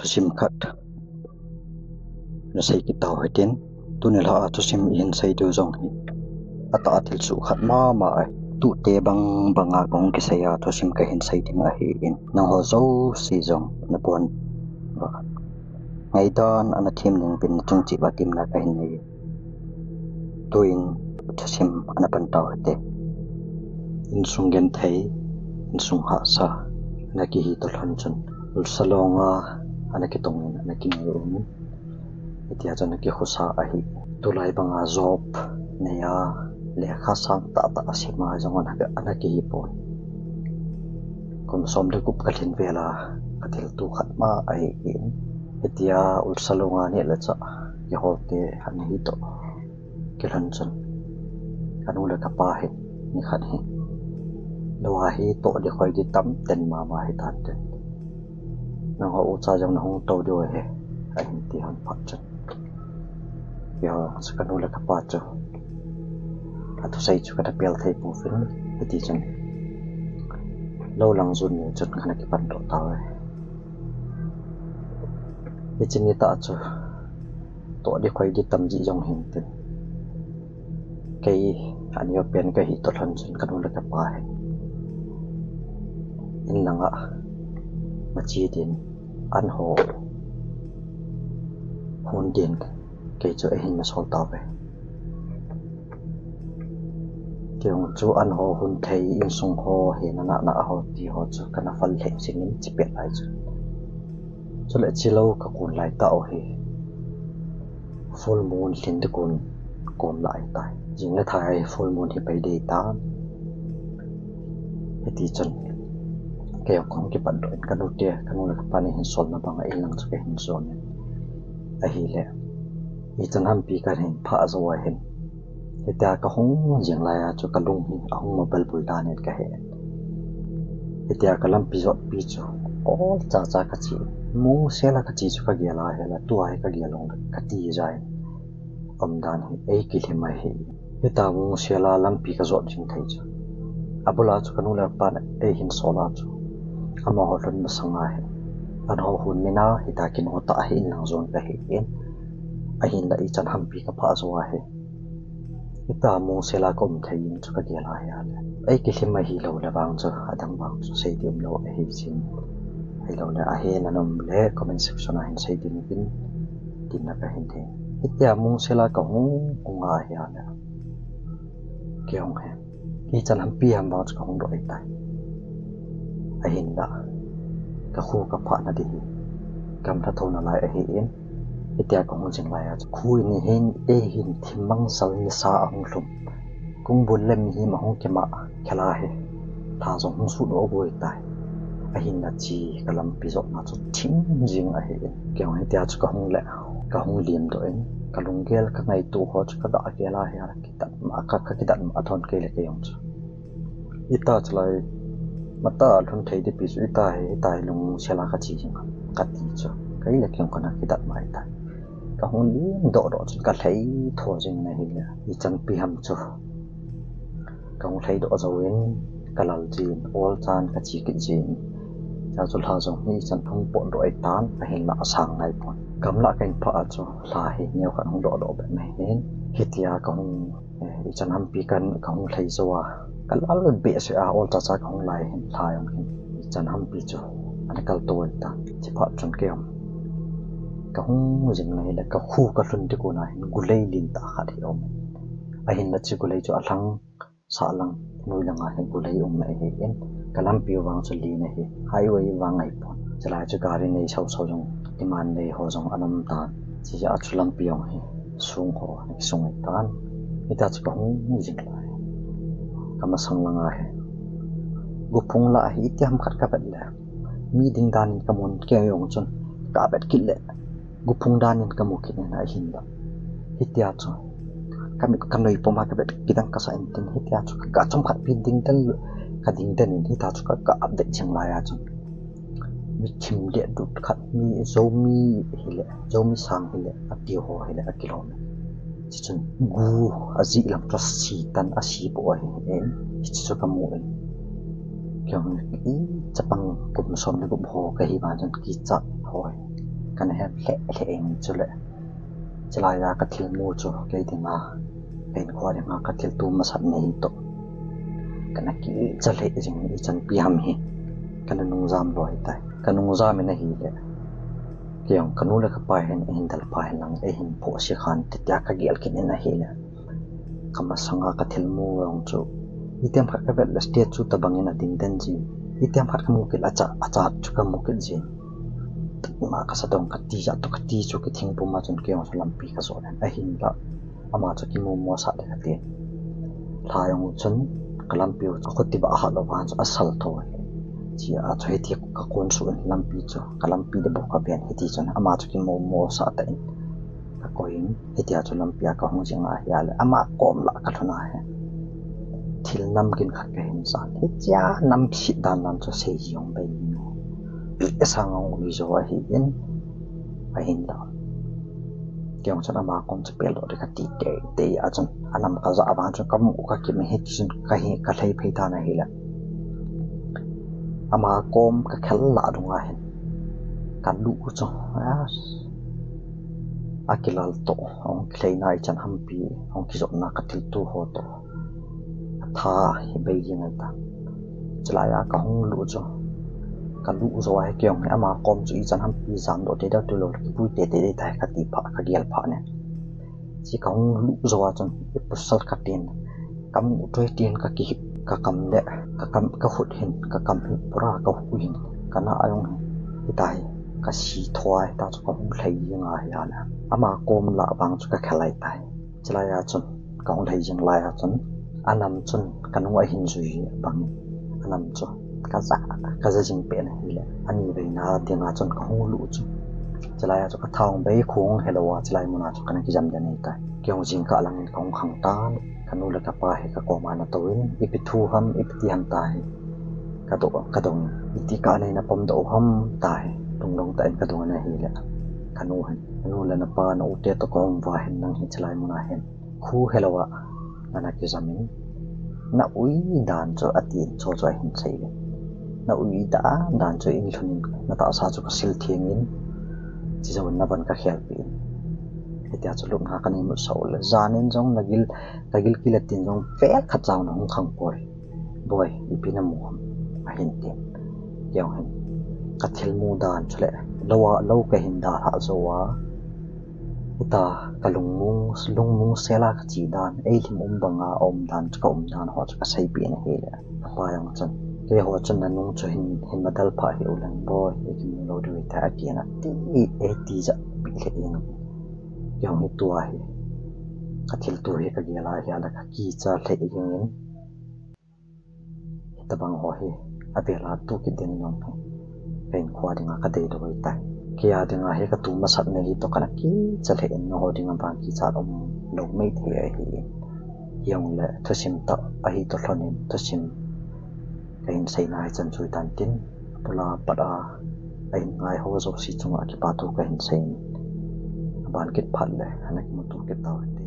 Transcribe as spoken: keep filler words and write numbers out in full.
Thusim khat nasei kit tau hitin, tuni lha a thusim ihin sei diu jong hi atah a thil sukhat mama ahi. Tute bang banga kahung kisei a thusim kahin sei ding ahin, nangho jouse jong nabon uva ngaidan ana them ding uvin nachung cheh uva temna kahin nei. Tuin thusim ana pan tau hite. Insung genthei, insung hahsa ana kihi toh lhon chun, Ulsalong a ana kitongin ana kingai umin, hitia chun ana kikhusa ahi. Tulai banga job neiya lekha sang tahtah asima jong ana, ana kihi pon. Kum som le gup kalhin vela kathilto khat ma ahin, hitia Ulsalong a neh le chah kiholte ana hi toh kilhon chun, kanu le kapa hin nikhat hi lou a hi toh di khoi di tamten mama hitante. Nangho ucha jong nahung tou diu ahi, ahin ti lhon phat chun, keiho chu kanu le kapa chu athusei chu kana pel thei pouvin, hiti chun lou lang jun ni chun kana kipan doh tauve. Hiche nitah chu toh di khoi di tam jeh jong hintin, kei aneo pen kahi toh lhon chun kanu le kapa hin inlanga mache din anho hon din kei chu eihin masol tauve. Kei jong chu anho hon thei, insung ho hina nahna ho ti ho chu kana phal lheh jingin chepet lai chu. Chule chilou kakon lai tah u hi full moon lhin ding kon kom lai tai. Jing le thai full moon hi pai dei tan. Hiti chun kei jong kahung kipat doh in, kanute, kanu le kapa ni hin solna banga inlang chu kahin jon in, ahile ichan hampi kahin phah jou ahin, hitia kahung jing laiya chu kalung hi ahung mabal bul dan in kahe. Hitia kalampi jotpi chu olchacha kache, mungsela kache chu kagel a hile, tua hi kagel lou kati jeh in umdan hi eikilhem ahi. Hitia mungsela lampi kajot jing thei chu, abula chu kanu le kapan eihin sol a chu, amaho lhun masanga hi anho hon mina hitia kino tah hi inlang jon kahin, ahinla ichan hampi kaphah jou ahi. Hitia mungsela kaum thei in chu kagel a hile, eikilhem ahilou le vang chu adang vang chu sei ding umlou ahi jin. Ahiloule ahe nanom le comment section a hin sei ding uvin, tin kahin thei. Hitia mungsela kahung hung a hile, kei jong hi ichan hampi ham vang chu kahung doh ahitai. Ahinla kakhu kaphah na ding hi gamlha thou nalai ahin, hitia kahung jing laiya chu khu in hin eihin thim mangsal nisa ahung lhum, kongbul le mihem ahung kimah khel a hi lha jong hung sutdoh boi tai. Ahinla che kalampi jotna chu thim jing ahin, kei jong hitia chu kahung le kahung lemdoh in, kalunggel kangaito ho chu kadah gel a hile kidat ma, ka, kakidat ma thon kei le kei jong chu. Ita chulai matah lhun thei ding pi chu ita hi, ita hi lungsela kache jing kati chu, kei le kei jong kana kidat ma ahitai. Kahung lemdoh doh chun kalhai tho jing in ahile, ichan pi ham chu kahung lhaidoh jouvin kalal jin, olchan kache kit jin. Chua chu lha jong hi ichan hung potdoh ahitan, ahinla asang naipon. Gamlah kahin phah a chu lha hi neokhat hung dohdoh bep mai hin, hitia kahung, eh, ichan hampi kan kahung lhai jou a, kalal behseh a olchacha kahung lai hin lha jong hin ichan hampi chu ana kaltou ahitan. Chuphat chun kei jong kahung jing in ahile kakhu kalhun ding kona hin gulei lentah khat hi aum in, ahinla che gulei chu alhang sahlang noi langa hin gulei um ahin, kalampi vang chu len ahi, highway vang ahipon. Chulai chu gari nei sausau jong, demand nei ho jong ana um tan. Chujeh a chu lampi jong hi song ho ana kisong ahitan. Hitia chu kahung jing lai, kamasang langa hi guphung lah a hi itiham khat kavet le mi ding dan in kamun, kei jong chun kavet kit le guphung dan in kamu kit in ahinla, hitia chu kamit kanoi puma kavet kidang kasah intin, hitia chu kagah chomkhat pi ding den, kading den in hitia chu kagah det jing laiya chun mi thim le dut khat, mi Zomi hile, Zomi sang hile, ati ho hile akilom in. Chuchun gu ajih lam chu asi tan, asi bou ahin, hichu chu kamu in. Kei jong hi chapang kum som le gup ho kahi vang chun kichat ho hi Kana het lheh lheh in chule, chulai a ka thilmu chu kei dinga, ka inkhua dinga ka thiltu masat na hi toh kana kicha lheh jing, ichan pi ham hi kana nungjam lou ahitai. Ka nungjam in ahile, kei jong ka nu le ka pa hin eihin del pha hen lang eihin phoh se khan te tia ka gel kit in ahile, ka masanga ka thilmu jong chu itiham khat ka vet le statue tabang in ading den jin, itiham khat ka mu kit le acha, acha chu ka mu kit jin. Ima ka sa dong ka ti ja toh ka ti chu kithing pum a chun kei jong chu lampi ka jot in ahinla, ama chu kimu mo sah le ka ti. Lha jong chun ka lampi u chu ka khuti ba ahat lou vang chu asal tho hi. Chia chu hiti ka kon suh in lampi chu ka lampi le bou ka ven hiti chun ama chu kimu mo sah ta in ka koi in, hitia chu lampi a ka hung jing ahile ama kom lah ka lhun ahi. Thil namgin khat ka hin jan. Hitia namse dan dan chu sei jong bei in. Pi sang ang ui jo ahi in. Ahinla, kei jong chun ama kom chu pel doh ding ka ti teitei a chun, anam ka ja vang chun ka mu ka kim hiti chun ka hi, ka lhai phei tan ahile, ama kom ka khel lah dunga hin ka lu chu, ah, akilal toh, ahung kilhaina ichan hampi, ahung kijotna ka thiltu ho toh ka tha hi bei jing ahitai. Chulai a ka hung lu chu, ka lu jo ahi kei jong hi ama kom chu ichan hampi jam doh teitei tulou le kipui teitei ding tai ka ti pha, ka gel pha ne. Chi ka hung lu jo a chun ipusal ka tin, ka mu tui tin ka kihip, ka kam le, ka kam, ka khut hin, ka kam hi pura ka hu hin, ka na a jong hi, hitia hi ka si tho ahitai chu ka hung lhai jing ahi a le. Ama kom lah vang chu ka khel ahitai. Chulai a chun, ka hung lhai jing lai a chun, anam chun ka nung ahin jui bang in, anam chu ka ja, ka ja jing pen ahile, ani veina dinga chun ka hung lu chu. Chulai a chu ka tha jong bei, khu jong helou a, chulai mun a chu kana kijam den ahitai. Kei jong jingkah lang in ka hung khang tan, ka nu le ka pa hi ka kom a na tou in, ipi thu ham, ipi ti ham ta hi ka dong, ka dong in, iti ka nei na pom doh ham ta hi, lungdong tah in ka dong in ahile, ka nu hin, ka nu le na pa na u te toh ka um uva hin nang hi chulai mun a hin khu helou a nana kijam in, na ui dan chu, ati in, chu chu ahin sei le, na ui dan dan chu in lhun in, na tahsa chu ka sil theng in, chi jou in na von ka khel peh in. Hitia chu lupna ka nei mut sah u le, jan in jong na gil, ka gilkel a tin jong vel khat jong na hung khang poi. Boi, ipi na mu ham? Ahin tin. Kei jong hin, ka thilmu dan chu le, lou a, lou ka hin dalhah jou a, hita ka lungmong, lungmong sel a ka che dan, eilim um bang a um dan, ka um dan ho chu ka seipeh in ahile, ka pa jong chun, kei ho chun na nung chu hin, hin ma del pha hih u leng boi, i kimu lou diu ahitai, ati in ati, ati ja pi lheh in. Kei jong hi tua hi ka thiltu hi ka gel ahi a le ka kicha lheh jeng in. Hitabang ho hi avel a tu kit ding jong hi ka inkhua dinga ka dei lou ahitai. Kei a dinga hi ka tu masat na hi toh kana kicha lheh in, nangho dinga vang kichat um lou mei thei ahi in. Hijongle thusim tah ahi toh lhon in thusim ka hin seina hi chan chu hitan tin, abul a pat a ahin ngai ho jouse chunga kipa thu ka hin sei in, aban kit phat le ana kimuto kit tau hite.